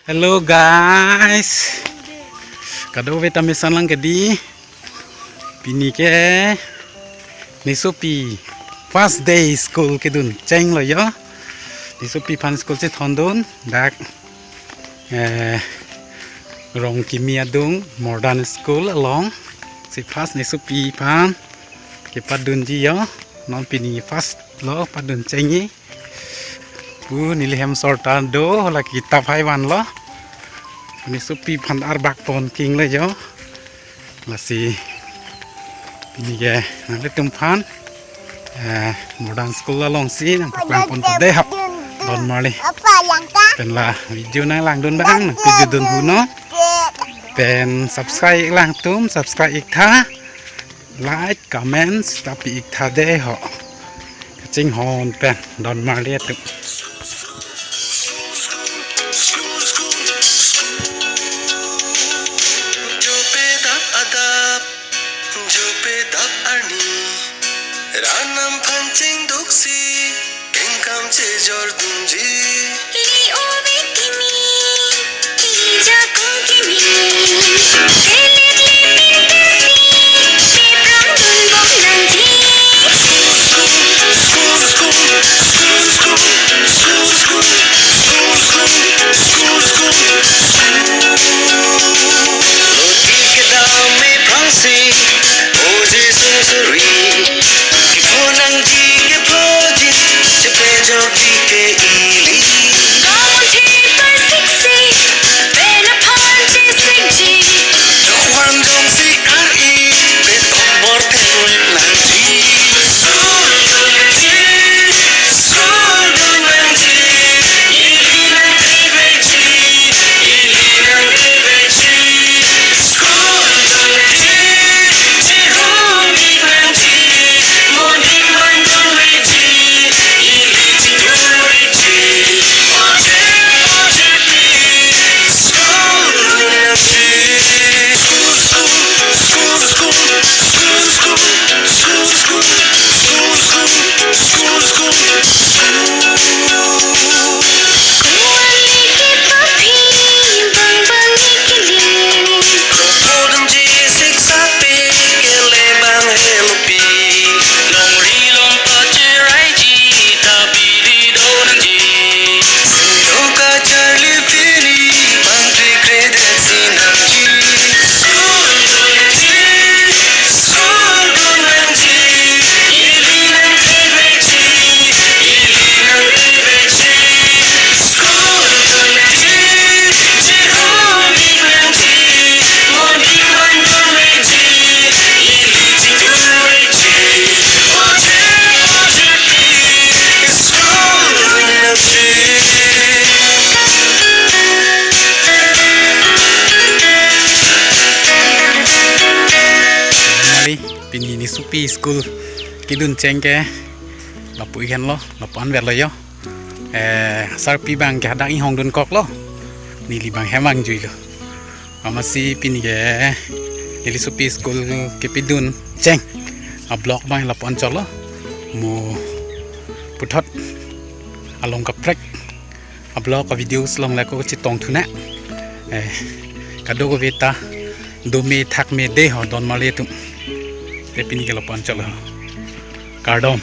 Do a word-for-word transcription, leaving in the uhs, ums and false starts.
Hello guys. Kadokave ta mesenlang ke dei. Pini ke nesopi first day school kedun chenglo jo. Nesopi aphan school chethondun dak, eh, Rongkimi adung modern school along. Si first nesopi aphan kepadunji jo. Non pini first lo padun chengji. Pu neli hem sorta do, hala kitap hai vanlo. Nesopi aphan arbak pon kinglo jo. Lasi pini ke nanglitum aphan, eh, modern school alongsi nangpaklang ponpo dei ho. Don Marli. Pen la video nanglangdun abang, nangpejudun ho non. Pen subscribe langtum, subscribe ik tha. Like, comments ta pi ik tha dei ho. Kachinghon pen Don Marli atum. Jope dap adap, jope dap arni, rat atum aphan chingduksi, kengkam chejordunji. Li ove kimi, li jakong kimi, pelet le pinte si, peprang dunbom nangji. Loti kedam me prangsi, oje sungsuri. Kepho nangji kephoji, chepejokji ke ili. Gong thipar siksi, pen aphan chesikji. Jok vang jongsi ar-i, pen tombor theklek nangji. School dunji, school dunji, ili nangthibekji. Mari, pini nesopi school kedun cheng ke lapu-ik henlo, lapu-an verlo jo. Eh, sarpi abang ke hadak inghongdun koklo. Neli abang hem vangjuilo. Amatsi pini ke neli nesopi school kepadun cheng a-vlog abang lapu-an chotlo. Mo puthot along kaprek a-vlog a-videos along le ako chetong thu nang. Eh, kadokave ta dome thakme dei ho Don Marli atum. Te pini ke lapu-an chotlo. Kardom.